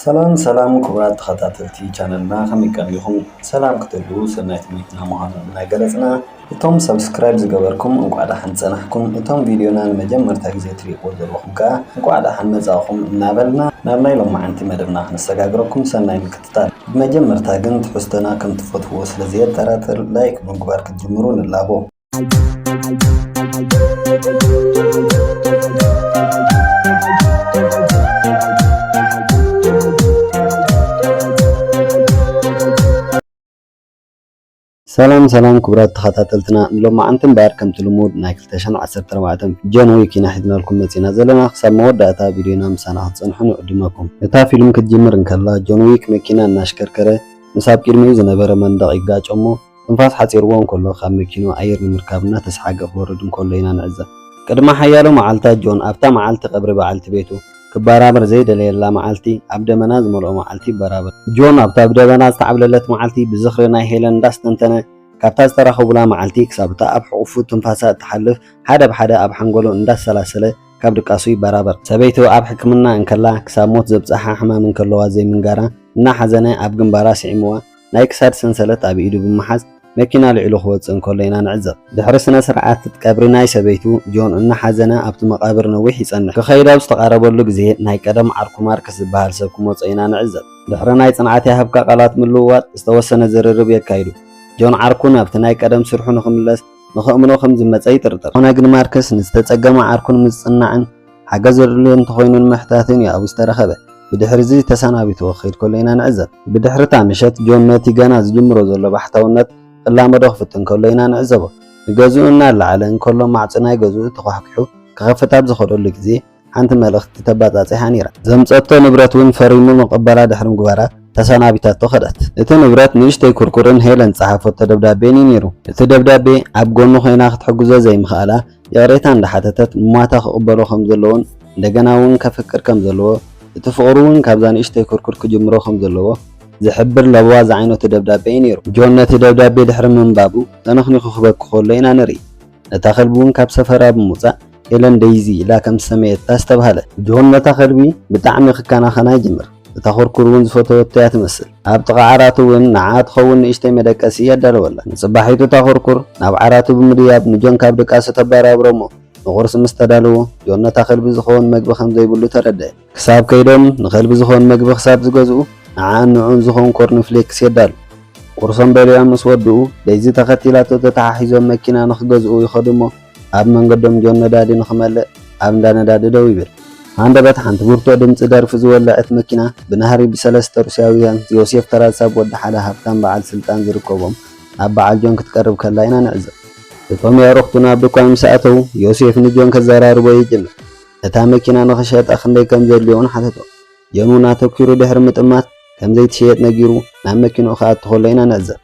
ሰላም ሰላም ክቡራት ተኸታተልቲ ቻነልና፣ ከመይ ቀኒኹም? ሰላም ክትህልዉ ሰናይ ትምኒትና ምዃኑ እናገለጽና፣ እቶም ሰብስክራይብ ዝገበርኩም እንቋዕ ደሓን ጸናሕኩም። እቶም ቪድዮና ንመጀመርታ ግዜ ትርእይዎ ዘለኹም ከኣ እንቋዕ ደሓን መጻእኹም እናበልና፣ ናብ ናይ ሎማዓንቲ መደብና ክንሰጋግረኩም ሰናይ ምክትታል። ብመጀመርታ ግን ትሕዝቶና ከም ትፈትውዎ ስለ ዘየጠራጥር፣ ላይክ ብምግባር ክትጅምሩ ንላቦ። ሰላም ሰላም ክቡራት ተኸታተልትና፣ ንሎማዓንቲ እምበኣር ከምቲ ልሙድ ናይ ክልተ ሽሕን ዓሰርተ ኣርባዕተን ጆን ዊክ ኢና ሒዝናልኩም መጺና ዘለና። ክሳብ መወዳእታ ቪድዮና ምሳና ክትጸንሑ ንዕድመኩም። እታ ፊልም ክትጅምር እንከላ፣ ጆን ዊክ መኪና እናሽከርከረ ምስ ኣብ ቅድሚኡ ዝነበረ መንደቕ ይጋጮ እሞ፣ ትንፋስ ሓጺርዎ እንከሎ፣ ካብ መኪንኡ ኣየር ንምርካብ እናተሰሓገ ክወርድ እንከሎ ኢና ንዕዘብ። ቅድሚ ሓያሎ መዓልታት ጆን ኣብታ መዓልቲ ቀብሪ በዓልቲ ቤቱ ክበራበር ዘይደለየላ መዓልቲ፣ ኣብ ደመና ዝመልኦ መዓልቲ ይበራበር። ጆን ኣብታ ብደመና ዝተዓብለለት መዓልቲ ብዝኽሪ ናይ ሄለን እንዳስተንተነ፣ ካብታ ዝተራኸቡላ መዓልቲ ክሳብ እታ ኣብ ሕቑፉ ትንፋሳ እትሓልፍ፣ ሓደ ብሓደ ኣብ ሓንጎሎ እንዳሰላሰለ ካብ ድቃሱ ይበራበር። ሰበይቱ ኣብ ሕክምና እንከላ ክሳብ ሞት ዘብጽሓ ሕማም እንከለዋ ዘይምንጋራ እናሓዘነ ኣብ ግንባራ ስዒምዋ፣ ናይ ክሳድ ሰንሰለት ኣብ ኢዱ ብምሓዝ መኪና ልዒሉ ክወጽእ እንከሎ ኢና ንዕዘብ። ድሕሪ ስነ ስርዓት ቀብሪ ናይ ሰበይቱ፣ ጆን እናሓዘነ ኣብቲ መቓብር ነዊሕ ይጸንሕ። ክኸይድ ኣብ ዝተቓረበሉ ግዜ ናይ ቀደም ዓርኩ ማርክስ ዝበሃል ሰብ ክመጾ ኢና ንዕዘብ። ድሕሪ ናይ ጽንዓት ይሃብካ ቃላት ምልውዋጥ ዝተወሰነ ዝርርብ የካይዱ። ጆን ዓርኩ ናብቲ ናይ ቀደም ስርሑ ንኽምለስ ንኽእምኖ ከም ዝመጸ ይጥርጥር። ኮነ ግን ማርክስ ንዝተጸገመ ዓርኩ ንምጽናዕን ሓገዝ ዘድልዮ እንተኾይኑ ንምሕታትን እዩ ኣብኡ ዝተረኸበ። ብድሕሪ እዚ ተሰናቢትዎ ክኸይድ ከሎ ኢና ንዕዘብ። ብድሕሪ እታ ምሸት ጆን ነቲ ገና ዝጅምሮ ዘሎ ባሕታውነት ክላመዶ ክፍትን ከሎ ኢና ንዕዘቦ። ንገዝኡ እናለዓለ እንከሎ ማዕጾ ናይ ገዝኡ ተኳሕኲሑ ክኸፍት ኣብ ዝኸደሉ ግዜ ሓንቲ መልእኽቲ ተባጻጺሓ ነይራ። ዘምጸቶ ንብረት እውን ፈሪሙ ምቕባላ ድሕሪ ምግባራ ተሰናቢታቶ ከደት። እቲ ንብረት ንእሽተይ ኩርኩርን ሄለን ዝጸሓፈቶ ደብዳቤን እዩ ነይሩ። እቲ ደብዳቤ ኣብ ጎኑ ኮይና ክትሕግዞ ዘይምኽኣላ ይቕሬታ እንዳሓተተት ምሟታ ክቕበሎ ከም ዘለዎን እንደገና እውን ከፍቅር ከም ዘለዎ፣ እቲ ፍቕሩ እውን ካብዛ ንእሽተይ ኩርኩር ክጅምሮ ከም ዘለዎ ዝሕብር ለበዋ ዝዓይነቱ ደብዳቤ እዩ ነይሩ። ጆን ነቲ ደብዳቤ ድሕሪ ምንባቡ ተነኽኒኹ ክበኪ ከሎ ኢና ንርኢ። ነታ ከልቢ እውን ካብ ሰፈራ ብምውጻእ ሄለን ደይዚ ኢላ ከም ዝሰመየታ ዝተባህለ። ጆን ነታ ከልቢ ብጣዕሚ ክከናኸና ይጅምር። እታ ኩርኩር እውን ዝፈተወቶ እያ ትመስል። ኣብ ጥቓ ዓራቱ እውን ንዓኣ ትኸውን ንእሽተይ መደቀሲ የዳለወላ። ንጽባሒቱ እታ ኩርኩር ናብ ዓራቱ ብምድያብ ንጆን ካብ ድቃሱ ተበራብሮ እሞ ንቑርሲ ምስ ተዳለዎ ጆን ነታ ከልቢ ዝኸውን መግቢ ከም ዘይብሉ ተረድአ። ክሳብ ከይዶም ንኸልቢ ዝኾን መግቢ ክሳብ ዝገዝኡ ንዓኣን ንዕኡን ዝኾን ኮርንፍሌክስ የዳሉ። ቁርሶም በሊዖም ምስ ወድኡ ደይዚ ተኸቲላቶ ተተሓሒዞም መኪና ንኽገዝኡ ይኸዱ እሞ ኣብ መንገዶም ጆን ነዳዲ ንኽመልእ ኣብ እንዳ ነዳዲ ደው ይብል። ሃንደበት ሓንቲ ብርቱዕ ድምጺ ደርፊ ዝወለዐት መኪና ብናህሪ ብሰለስተ ሩስያውያን ዮሴፍ ተራሳብ ወዲ ሓደ ሃብታም በዓል ስልጣን ዝርከቦም ኣብ በዓል ጆን ክትቀርብ ከላ ኢና ንዕዘብ። እቶም የዕሩኽቱ ናብ ድኳን ምስ ኣተዉ ዮሴፍ ንጆን ከዘራርቦ ይጅምር። እታ መኪና ንኽሸጣ ክንደይ ከም ዘድልዮ እውን ሓተቶ። ጆን እውን ኣተኲሩ ድሕሪ ምጥማት ከም ዘይትሽየጥ ነጊሩ ናብ መኪንኡ ክኣቱ ከሎ ኢና ንዕዘብ።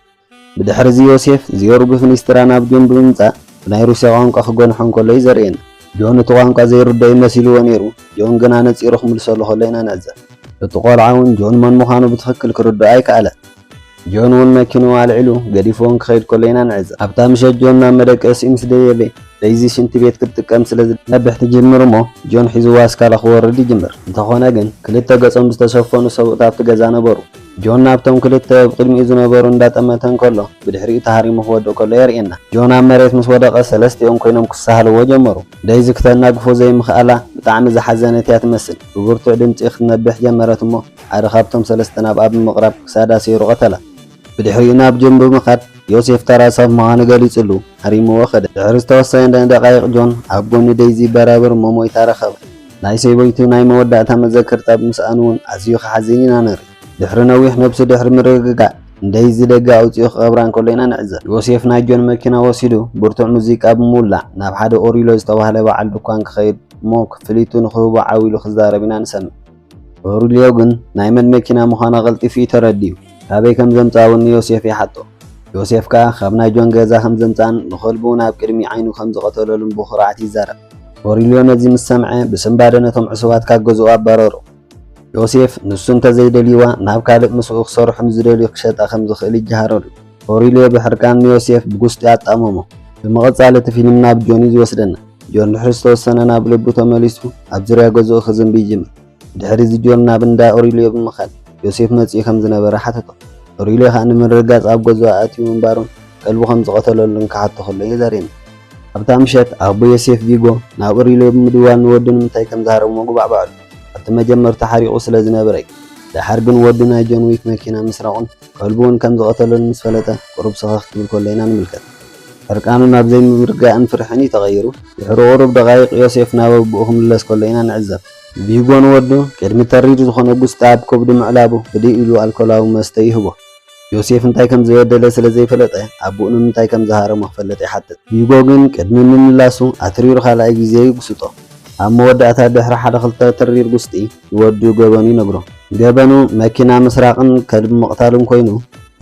ብድሕሪ እዚ ዮሴፍ ዝዮርጉ ፍኒስትራ ናብ ጆን ብምምጻእ ብናይ ሩስያ ቋንቋ ክጎንሖ እንከሎ እዩ ዘርእየና። ጆን እቲ ቋንቋ ዘይርድኦ እዩ መሲልዎ ነይሩ። ጆን ግን ኣነጺሩ ክምልሰሉ ከሎ ኢና ንዕዘብ። እቲ ቆልዓ እውን ጆን መን ምዃኑ ብትኽክል ክርድኦ ኣይከኣለን። ጆን እውን መኪንኡ ኣልዒሉ ገዲፍዎም ክኸይድ ከሎ ኢና ንዕዘብ። ኣብታ ምሸት ጆን ናብ መደቀሲኡ ምስ ደየበ ደይዚ ሽንቲ ቤት ክትጥቀም ስለ ዝነብሕ ትጅምር እሞ ጆን ሒዝዋ ኣስካላ ክወርድ ይጅምር። እንተኾነ ግን ክልተ ገጾም ዝተሸፈኑ ሰብኡት ኣብቲ ገዛ ነበሩ። ጆን ናብቶም ክልተ ኣብ ቅድሚኡ ዝነበሩ እንዳጠመተ እንከሎ ብድሕሪኡ ተሃሪሙ ክወድቕ ከሎ የርእየና። ጆን ኣብ መሬት ምስ ወደቐ ሰለስቲኦም ኮይኖም ክሳሃልዎ ጀመሩ። ደይዚ ክተናግፎ ዘይምኽኣላ ብጣዕሚ ዝሓዘነት እያ ትመስል። ብብርቱዕ ድምጺ ክትነብሕ ጀመረት እሞ ሓደ ካብቶም ሰለስተ ናብኣ ብምቕራብ ክሳዳ ሰይሩ ቀተላ። ብድሕሪኡ ናብ ጆን ብምኻድ ዮሴፍ ተራ ሰብ ምዃኑ ገሊጹሉ ሃሪምዎ ከደ። ድሕሪ ዝተወሰነ ደቃይቕ ጆን ኣብ ጎኒ ደይዚ ይበራበር እሞ ሞይታ ረኸበ። ናይ ሰበይቱ ናይ መወዳእታ መዘክርታ ብምስኣኑ እውን ኣዝዩ ክሓዝን ኢና ንርኢ። ድሕሪ ነዊሕ ነብሱ ድሕሪ ምርግጋእ ንደይዚ ደገ ኣውጺኡ ክቐብራ እንከሎ ኢና ንዕዘብ። ዮሴፍ ናይ ጆን መኪና ወሲዱ ብርቱዕ ሙዚቃ ብምውላዕ ናብ ሓደ ኦሪሎ ዝተባህለ በዓል ድኳን ክኸይድ እሞ ክፍሊቱ ንኽህቦ ዓው ኢሉ ክዛረብ ኢና ንሰምዕ። ኦሪልዮ ግን ናይ መን መኪና ምዃና ቀልጢፉ እዩ ተረዲኡ። ካበይ ከም ዘምጽኣ እውን ንዮሴፍ ይሓቶ። ዮሴፍ ከኣ ካብ ናይ ጆን ገዛ ከም ዘምጽኣን ንኸልቡ እውን ኣብ ቅድሚ ዓይኑ ከም ዝቐተለሉን ብኹርዓት ይዛረብ። ኦሪልዮ ነዚ ምስ ሰምዐ ብስንባደ ነቶም ዕሱባት ካብ ገዝኡ ኣባረሮ። ዮሴፍ ንሱ እንተዘይደልይዋ ናብ ካልእ ምስኡ ክሰርሑ ንዝደልዩ ክሸጣ ከም ዝኽእል ይጀሃረሉ። ኦሪልዮ ብሕርቃን ንዮሴፍ ብጉስጢ ኣጣመሞ። ብምቕጻል እቲ ፊልም ናብ ጆን እዩ ዝወስደና። ጆን ድሕሪ ዝተወሰነ ናብ ልቡ ተመሊሱ ኣብ ዙርያ ገዝኡ ክዝንቢ ይጅምር። ድሕሪ እዚ ጆን ናብ እንዳ ኦሪልዮ ብምኻድ ዮሴፍ መጺኡ ከም ዝነበረ ሓተቶ። ኦሪልዮ ከኣ ንምርግጋጽ ኣብ ገዝኡ ኣእትዩ ምንባሩን ከልቡ ከም ዝቐተለሉን ክሓቶ ከሎ የዛርየኒ። ኣብታ ምሸት ኣቦ ዮሴፍ ቪጎ ናብ ኦሪልዮ ብምድዋል ንወዱ ንምንታይ ከም ዝሃረሞ ጉባዕባዕሉ። ኣብቲ መጀመርታ ሓሪቑ ስለ ዝነበረ እዩ። ደሓር ግን ወዱ ናይ ጆን ዊክ መኪና ምስራቑን ከልቡ እውን ከም ዝቐተለሉ ምስ ፈለጠ ቁሩብ ሰኸኽ ክብል ከሎ ኢና ንምልከት። ሕርቃኑ ናብ ዘይምርግጋእን ፍርሕን እዩ ተቐይሩ። ድሕሪ ቁሩብ ደቓይቕ ዮሴፍ ናብ ኣቦኡ ክምለስ ከሎ ኢና ንዕዘብ። ቪጎ ንወዱ ቅድሚ ተሪር ዝኾነ ጉስጢ ኣብ ከብዱ ምዕላቡ ህድእ ኢሉ ኣልኮላዊ መስተ ይህቦ። ዮሴፍ እንታይ ከም ዝበደለ ስለ ዘይፈለጠ ኣቦኡ ንምንታይ ከም ዝሃረሞ ክፈልጥ ይሓትት። ቪጎ ግን ቅድሚ ምምላሱ ኣትሪሩ ካልኣይ ግዜ ይጉስጦ። ኣብ መወዳእታ ድሕሪ ሓደ ክልተ ተሪር ጉስጢ ንወዱ ገበኑ ይነግሮ። ገበኑ መኪና ምስራቕን ከልቢ ምቕታልን ኮይኑ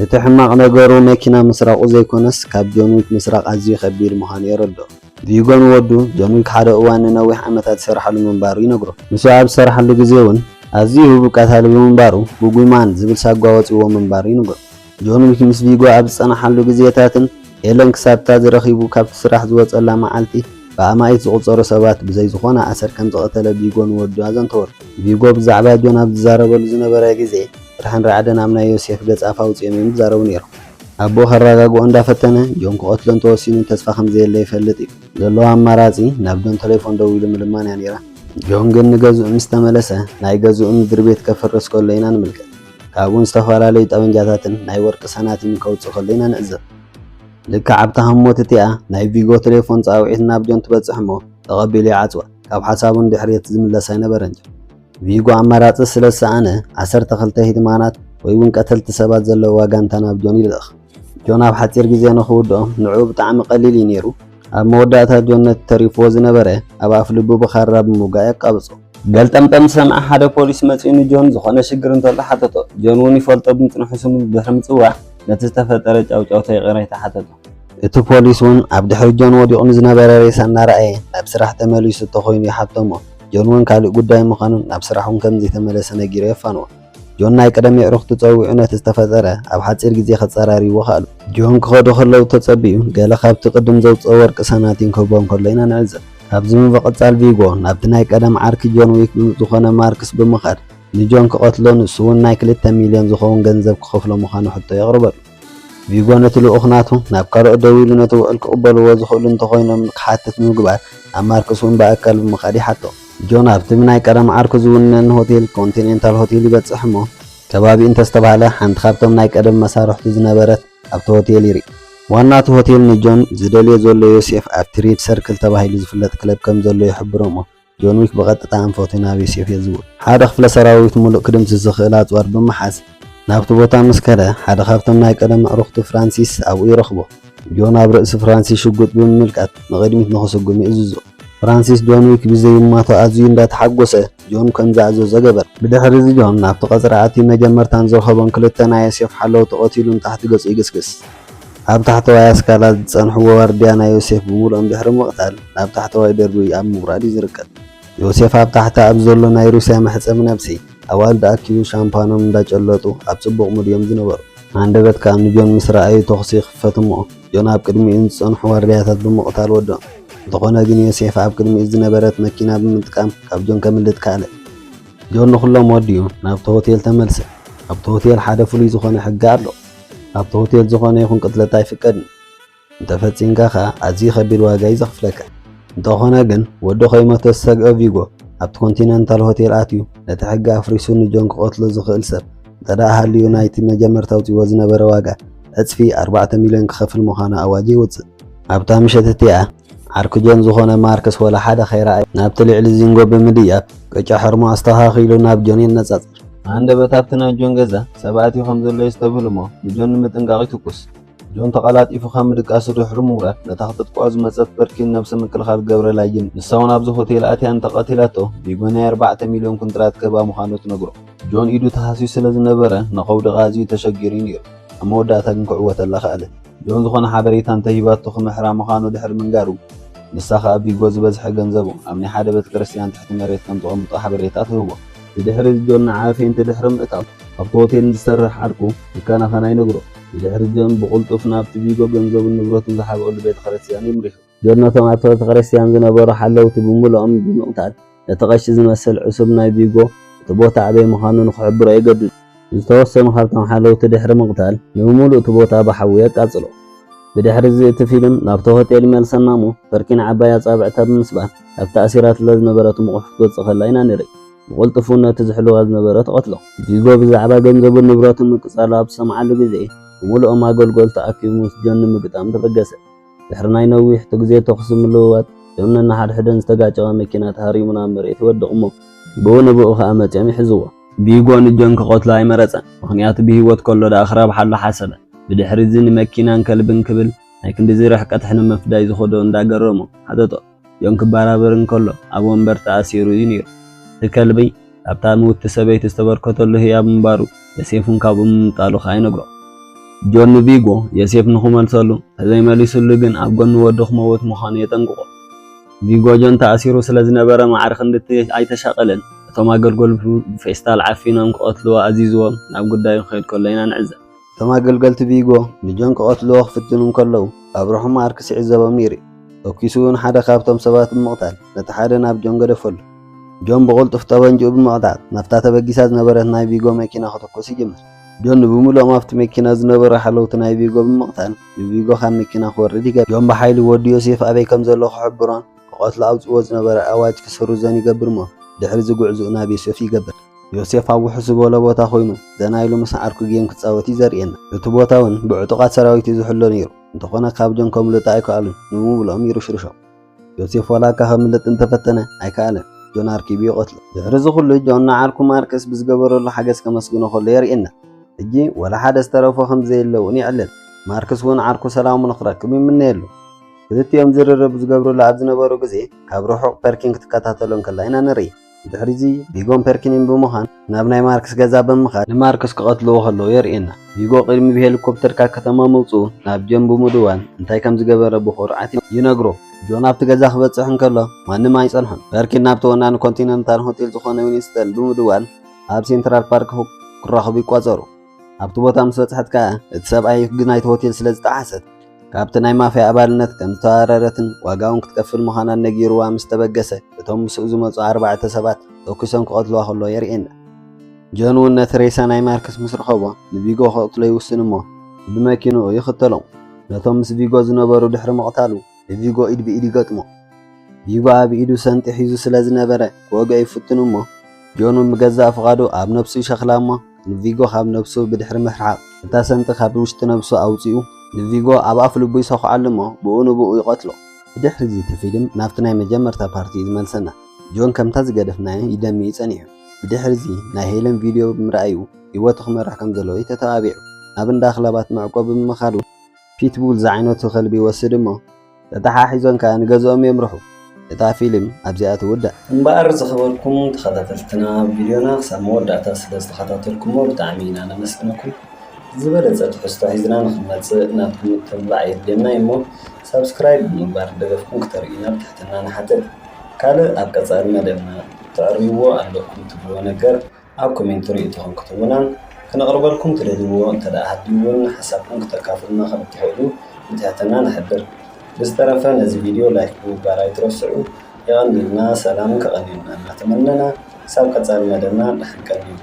እቲ ሕማቕ ነገሩ መኪና ምስራቑ ዘይኮነስ ካብ ጆን ዊክ ምስራቕ ኣዝዩ ከቢድ ምዃኑ የረድኦ። ቪጎ ንወዱ ጆን ዊክ ሓደ እዋን ንነዊሕ ዓመታት ዝሰርሓሉ ምንባሩ ይነግሮ። ንሱ ኣብ ዝሰርሓሉ ግዜ እውን ኣዝዩ ህቡብ ቀታሊ ብምንባሩ ጉጉይ ማን ዝብል ሳጓ ወጺዎ ምንባሩ ይንገር። ጆን ዊክ ምስ ቪጎ ኣብ ዝጸናሓሉ ግዜታትን ኤለን ክሳብታ ዝረኺቡ ካብቲ ስራሕ ዝወጸላ መዓልቲ ብኣማኢት ዝቑጸሩ ሰባት ብዘይ ዝኾነ ኣሰር ከም ዝቐተለ ቪጎ ንወዱ ኣዘንተወሉ። ቪጎ ብዛዕባ ጆን ኣብ ዝዛረበሉ ዝነበረ ግዜ ፍርሕን ራዕድን ኣብ ናይ ዮሴፍ ገጽ ኣፍ ኣውጺኦም እዮም ዝዛረቡ ነይሮም። ኣቦኡ ከረጋግኦ እንዳፈተነ ጆን ክቐትሎ እንተወሲኑ ተስፋ ከም ዘየለ ይፈልጥ እዩ። ዘለዎ ኣማራጺ ናብ ጆን ተሌፎን ደዊሉ ምልማን እያ ነይራ። ጆን ግን ንገዝኡ ምስ ተመለሰ ናይ ገዝኡ ምድሪ ቤት ከፍርስ ከሎ ኢና ንምልከት። ካብኡን ዝተፈላለዩ ጠበንጃታትን ናይ ወርቂ ሳናቲምን ከውጽእ ከሎ ኢና ንዕዘብ። ልክዕ ኣብታ ህሞት እቲኣ ናይ ቪጎ ተሌፎን ጻውዒት ናብ ጆን ትበጽሕ እሞ ተቐቢሉ ይዓጽዋ። ካብ ሓሳቡ ንድሕሪት ዝምለስ ኣይነበረን ጆን። ቪጎ ኣማራጺ ስለ ዝሰኣነ ዓሰርተ ክልተ ሂትማናት ወይ እውን ቀተልቲ ሰባት ዘለዋ ጋንታ ናብ ጆን ይልእኽ። ጆን ኣብ ሓጺር ግዜ ንኽውድኦ ንዕኡ ብጣዕሚ ቀሊል እዩ ነይሩ። ኣብ መወዳእታ ጆን ነቲ ተሪፍዎ ዝነበረ ኣብ ኣፍ ልቡ ብኻራ ብምውጋእ የቃብጾ። ገልጠምጠም ዝሰምዐ ሓደ ፖሊስ መጺኡ ንጆን ዝኾነ ሽግር እንተሎ ሓተቶ። ጆን እውን ይፈልጦ ብምጽንሑ ስሙ ድሕሪ ምጽዋዕ ነቲ ዝተፈጠረ ጫውጫውታ ይቕሬታ ሓተቶ። እቲ ፖሊስ እውን ኣብ ድሕሪ ጆን ወዲቑ ንዝነበረ ሬሳ እናረኣየ ናብ ስራሕ ተመሊሱ እንተኾይኑ ይሓቶ እሞ ጆን እውን ካልእ ጉዳይ ምዃኑን ናብ ስራሕ እውን ከም ዘይተመለሰ ነጊሩ የፋንዎ። ጆን ናይ ቀደም የዕሩኽቱ ጸዊዑ ነቲ ዝተፈጠረ ኣብ ሓጺር ግዜ ከጸራርይዎ ከኣሉ። ጆን ክኸዱ ከለዉ ተጸቢኡ ገለ ካብቲ ቅድም ዘውጽኦ ወርቂ ሳናቲም ክህቦም ከሎ ኢና ንዕዘብ። ካብዚ ብምቕጻል ቪጎ ናብቲ ናይ ቀደም ዓርኪ ጆን ዊክ ዝኾነ ማርክስ ብምኻድ ንጆን ክቐትሎ ንሱ እውን ናይ ክልተ ሚልዮን ዝኸውን ገንዘብ ክኸፍሎ ምዃኑ ሕቶ የቕርበሉ። ቪጎ ነቲ ልኡኽ ናቱ ናብ ካልኦት ደዊሉ ነቲ ውዕል ክቕበልዎ ዝኽእሉ እንተኾይኖም ክሓትት ብምግባር ናብ ማርክስ እውን ብኣካል ብምኻድ ይሓቶ። ጆን ኣብቲ ብናይ ቀደም ዓርኩ ዝውነን ሆቴል ኮንቲኔንታል ሆቴል ይበጽሕ እሞ ከባቢኡ እንተስተብሃለ ሓንቲ ካብቶም ናይ ቀደም መሳርሕቱ ዝነበረት ኣብቲ ሆቴል ይርኢ። ዋና እቲ ሆቴል ንጆን ዝደልዮ ዘሎ ዮሴፍ ኣብቲ ሬድ ሰርክል ተባሂሉ ዝፍለጥ ክለብ ከም ዘሎ ይሕብሮ እሞ ጆን ዊክ ብቐጥታ ኣንፈቱ ናብ ዮሴፍ የዝውር። ሓደ ክፍለ ሰራዊት ሙሉእ ክድምስስ ዝኽእል ኣጽዋር ብምሓዝ ናብቲ ቦታ ምስ ከደ ሓደ ካብቶም ናይ ቀደም ኣዕሩኽቱ ፍራንሲስ ኣብኡ ይረኽቦ። ጆን ኣብ ርእሲ ፍራንሲስ ሽጉጥ ብምምልካት ንቕድሚት ንኽስጉም ይእዝዞ። ፍራንሲስ ጆን ዊክ ብዘይማቶ ኣዝዩ እንዳተሓጎሰ ጆን ከም ዝኣዘዞ ገበረ። ብድሕሪ እዚ ጆን ናብቲ ቀጽሪ ኣትዩ መጀመርታ ንዝረኸቦም ክልተ ናይ ዮሴፍ ሓለውቲ ቀቲሉ ንታሕቲ ገጹ ይግስግስ። ኣብ ታሕተዋይ ኣስካላ ዝጸንሕዎ ዋርድያ ናይ ዮሴፍ ብምሉኦም ድሕሪ ምቕታል ናብ ታሕተዋይ ደርቢ ኣብ ምውራድ እዩ ዝርከብ። ዮሴፍ ኣብ ታሕቲ ኣብ ዘሎ ናይ ሩስያ መሕጸቢ ነብሲ ኣዋልድ ኣኪቡ ሻምፓኖም እንዳጨለጡ ኣብ ጽቡቕ ሙድ እዮም ዝነበሩ። ሃንደበት ከኣ ንጆን ምስ ረኣዩ ተኹሲ ይኽፈት እሞ ጆን ኣብ ቅድሚኡ ዝጸንሑ ዋርድያታት ብምቕታል ወድኦም። እንተኾነ ግን ዮሴፍ ኣብ ቅድሚኡ ዝነበረት መኪና ብምጥቃም ካብ ጆን ከምልጥ ከኣለ። ጆን ንኹሎም ወዲኡ ናብቲ ሆቴል ተመልሰ። ኣብቲ ሆቴል ሓደ ፍሉይ ዝኾነ ሕጊ ኣሎ። ኣብቲ ሆቴል ዝኾነ ይኹን ቅትለት ኣይፍቀድን። እንተፈጺምካ ከኣ ኣዝዩ ከቢድ ዋጋ እዩ ዘኽፍለካ። እንተኾነ ግን ወዱ ከይሞተ ዝሰግኦ ቪጎ ኣብቲ ኮንቲነንታል ሆቴል ኣትዩ ነቲ ሕጊ ኣፍሪሱ ንጆን ክቐትሎ ዝኽእል ሰብ እንተደኣ ሃልዩ ናይቲ መጀመርታ ኣውጺዎ ዝነበረ ዋጋ ዕጽፊ ኣርባዕተ ሚልዮን ክኸፍል ምዃኑ ኣዋጅ የውጽእ። ኣብታ ምሸት እቲኣ ዓርኪ ጆን ዝኾነ ማርክስ ወላ ሓደ ከይረኣየ ናብቲ ልዕሊ ዚንጎ ብምድያብ ቅጫ ሕርሙ ኣስተኻኺሉ ናብ ጆን የነጻጽር። ሃንደበት ኣብቲ ናይ ጆን ገዛ ሰብ ኣትዩ ከም ዘሎ የስተብህል እሞ ንጆን ንምጥንቃቕ ይትኩስ። ጆን ተቐላጢፉ ካብ ምድቃሱ ድሕሪ ምውራድ ነታ ክተጥቅዖ ዝመጸት በርኪን ነብሰ ምክልኻል ገብረ ላይን ንሳ እውን ኣብዚ ሆቴል ኣትያ እንተቐቲላቶ ቪጎ ናይ ኣርባዕተ ሚልዮን ኩንትራት ክህባ ምዃኑ ትነግሮ። ጆን ኢዱ ተሃስዩ ስለ ዝነበረ ንኸውድቓ ኣዝዩ ተሸጊሩ እዩ ነይሩ። ኣብ መወዳእታ ግን ክዕወተላ ከኣለ። ጆን ዝኾነ ሓበሬታ እንተሂባቶ ክምሕራ ምዃኑ ድሕሪ ምንጋሩ ንሳ ከኣ ቪጎ ዝበዝሐ ገንዘቡ ኣብ ናይ ሓደ ቤተ ክርስትያን ትሕቲ መሬት ከም ዘቐምጦ ሓበሬታ ትህቦ። ብድሕሪ እዚ ጆን ንዓ ፌንቲ ድሕሪ ምእታው ኣብቲ ሆቴል ንዝሰርሕ ዓርኩ ክከናኸና ይነግሮ። ብድሕሪ ጆን ብቕልጡፍ ናብቲ ቪጎ ገንዘቡን ንብረቱን ዝሓብአሉ ቤተ ክርስትያን ይምሪሑ። ጆን ነቶም ኣብቲ ቤተ ክርስትያን ዝነበሩ ሓለውቲ ብምልኦም ብምቕታል ነቲ ቀሺ ዝመስል ዕሱብ ናይ ቪጎ እቲ ቦታ ኣበይ ምዃኑ ንኽሕብሮ የገድዱ። ዝተወሰኑ ካብቶም ሓለውቲ ድሕሪ ምቕታል፣ ንምሉእ እቲ ቦታ ብሓዊ የቃጽሎ። ብድሕሪ እዚ እቲ ፊልም ናብቲ ሆቴል ይመልሰና እሞ፣ ፐርኪን ዓባይ ኣጻብዕታ ብምስባር፣ ካብታ ኣሲራትላ ዝነበረት ምቑሕ ክትወጽእ ከላ ኢና ንርኢ። ብቕልጡፉ ነቲ ዝሕልዋ ዝነበረ ትቐትሎ። ቪጎ ብዛዕባ ገንዘቡን ንብረቱን ምቅጻሉ ኣብ ዝሰምዓሉ ግዜ፣ ብምሉኦም ኣገልገልቱ ኣኪቡ ምስ ጆን ንምግጣም ተበገሰ። ድሕሪ ናይ ነዊሕ ግዜ ተኹሲ ምልውዋጥ፣ ጆን ነንሓድሕደን ዝተጋጨዋ መኪና ተሃሪሙ ናብ መሬት ይወድቕ እሞ፣ ብኡ ንብኡ ከኣ መጺኦም ይሕዝዎ። ቪጎ ንጆን ክቐትሎ ኣይመረጸን፣ ምኽንያቱ ብህይወት ከሎ ደኣ ክረብሓሉ ሓሰበ። ብድሕሪ እዚ ንመኪናን ከልብን ክብል ናይ ክንድዚ ርሕቀት ሕነ ምፍዳይ ዝኸዶ እንዳገረሞ ሓተቶ። ጆን ክበራበር እንከሎ ኣብ ወንበር ተኣሲሩ እዩ ነይሩ። እቲ ከልቢ ካብታ ምውቲ ሰበይቲ ዝተበርከተሉ ህያብ ምንባሩ ዮሴፍ እውን ካብኡ ምምጣሉ ከኣ ይነግሮ። ጆን ንቪጎ ዮሴፍ ንኽመልሰሉ፣ ተዘይመሊሱሉ ግን ኣብ ጎኒ ወዱ ክመውት ምዃኑ የጠንቅቖ። ቪጎ ጆን ተኣሲሩ ስለ ዝነበረ ማዕረ ክንድቲ ኣይተሻቐለን። እቶም ኣገልገልቱ ብፌስታል ዓፊኖም ክቐትልዎ ኣዚዝዎም ናብ ጉዳዩ ክኸይድ ከሎ ኢና ንዕዘብ። እቶም ኣገልገልቲ ቪጎ ንጆን ክቐትልዎ ክፍትኑ እንከለዉ፣ ኣብ ርሑቕ ማርክስ ይዕዘቦም ነይሩ እዩ። ተኲሱ እውን ሓደ ካብቶም ሰባት ብምቕታል፣ ነቲ ሓደ ናብ ጆን ገደፈሉ። ጆን ብቕልጡፍ ጠበንጅኡ ብምቕጣጥ፣ ናብታ ተበጊሳ ዝነበረት ናይ ቪጎ መኪና ክተኩስ ይጅምር። ጆን ንብምሉኦም ኣብቲ መኪና ዝነበሩ ሓለውቲ ናይ ቪጎ ብምቕታል፣ ንቪጎ ካብ መኪና ክወርድ ይገብር። ጆን ብሓይሊ ወዲ ዮሴፍ ኣበይ ከም ዘሎ ክሕብሮን ክቐትሎ ኣውጺእዎ ዝነበረ ኣዋጅ ክስርዞን ይገብር እሞ፣ ድሕሪ እዚ ጉዕዞኡ ናብ ዮሴፍ ይገብር። ዮሴፍ ኣብ ውሕስ ዝበሎ ቦታ ኮይኑ፣ ዘና ኢሉ ምስ ዓርኩ ጌም ክጻወት እዩ ዘርእየና። እቲ ቦታ እውን ብዕጡቓት ሰራዊት እዩ ዝሕሎ ነይሩ። እንተኾነ ካብ ጆን ከምልጡ ኣይከኣሉን፣ ንምብልኦም ይርሽርሾም። ዮሴፍ ዋላ እካ ከምልጥ እንተፈተነ፣ ኣይከኣለን። ጆን ኣርኪቡ ይቐትሎ። ድሕሪ እዚ ኩሉ፣ ጆን ንዓርኩ ማርክስ ብዝገበረሉ ሓገዝ ከመስግኖ ከሎ የርእየና። ሕጂ ዋላ ሓደ ዝተረፎ ከም ዘየለ እውን የዕልል። ማርክስ እውን ዓርኩ ሰላሙ ንኽረክብ ይምነየሉ። ክልቲኦም ዝርርብ ዝገብሩሉ ኣብ ዝነበሩ ግዜ፣ ካብ ርሑቕ ፐርኪን ክትከታተሎ እንከላ ኢና ንርኢ። ብድሕሪዚ ቪጎን ፐርኪንን ብምዃን ናብ ናይ ማርክስ ገዛ ብምኻድ ንማርክስ ክቐትልዎ ከለዉ የርእየና። ቪጎ ቅድሚ ብሄሊኮፕተር ካብ ከተማ ምውጽኡ ናብ ጆን ብምድዋል እንታይ ከም ዝገበረ ብኹርዓት ይነግሮ። ጆን ኣብቲ ገዛ ክበጽሕ እንከሎ ማንም ኣይጸንሖን። ፐርኪን ናብቲ ወናኒ ኮንቲነንታል ሆቴል ዝኾነ ዊንስተን ብምድዋል ኣብ ሴንትራል ፓርክ ክራኸቡ ይቋጸሩ። ኣብቲ ቦታ ምስ በጽሐት ከኣ እቲ ሰብኣይ ሕጊ ናይቲ ሆቴል ስለ ዝጠሓሰት ካብቲ ናይ ማፍያ ኣባልነት ከም ዝተባረረትን ዋጋ እውን ክትከፍል ምዃናን ነጊርዋ ምስ ተበገሰ፣ እቶም ምስኡ ዝመጹ ኣርባዕተ ሰባት ተኲሶም ክቐትልዋ ከሎ የርእየና። ጆን እውን ነቲ ሬሳ ናይ ማርክስ ምስ ረኸቦ ንቪጎ ክቐትሎ ይውስን እሞ ብመኪንኡ ይኽተሎም። ነቶም ምስ ቪጎ ዝነበሩ ድሕሪ ምቕታሉ ንቪጎ ኢድ ብኢድ ይገጥሞ። ቪጎ ኣብ ኢዱ ሰንጢ ሒዙ ስለ ዝነበረ ክወግኦ ይፍትን እሞ ጆን እውን ብገዛእ ፍቓዱ ኣብ ነብሱ ይሸኽላ እሞ ንቪጎ ካብ ነብሱ ብድሕሪ ምሕርሓቕ እታ ሰንጢ ካብ ውሽጢ ነብሱ ኣውጺኡ ንቪጎ ኣብ ኣፍ ልቡ ይሰኹዓሉ እሞ ብኡ ንብኡ ይቐትሎ። ብድሕሪ እዚ እቲ ፊልም ናብቲ ናይ መጀመርታ ፓርቲ እዩ ዝመልሰና። ጆን ከምታ ዝገደፍናዮ ይደሚ እዩ ጸኒሑ። ብድሕሪ እዚ ናይ ሄለን ቪድዮ ብምርኣዩ ህይወቱ ክመርሕ ከም ዘለዎ እዩ ተተባቢዑ። ናብ እንዳ ክለባት መዕቆቢ ብምኻዱ ፒትቡል ዝዓይነቱ ከልቢ ይወስድ እሞ ተተሓሒዞም ከኣ ንገዝኦም የምርሑ። እታ ፊልም ኣብዚኣ ትውዳእ። እምበኣር ዝኸበርኩም ተኸታተልትና ቪድዮና ክሳብ መወዳእታ ስለ ዝተኸታተልኩሞ ብጣዕሚ ኢና ነመስግነኩም። ዝበለጸ ትሕዝቶ ሒዝና ንኽንመጽእ ናብ ምትብባዕ የድልየና እዩ እሞ ሳብስክራይብ ብምግባር ደገፍኩም ክተርእዩና ብትሕትና ንሓትት። ካልእ ኣብ ቀጻሊ መደብና ተዕርይዎ ኣለኩም ትብልዎ ነገር ኣብ ኮሜንት ርእይቶኹም ክትህቡናን ክነቕርበልኩም ትደልይዎ እንተ ደኣ ሃልዩ እውን ሓሳብኩም ክተካፍሉና ከም እትኽእሉ ብትሕትና ንሕብር። ብዝተረፈ ነዚ ቪድዮ ላይክ ብምግባር ኣይትረስዑ። የቐንየልና፣ ሰላም ከቐንየልና እናተመነና ክሳብ ቀጻሊ መደብና ደሓን ቀንዩ።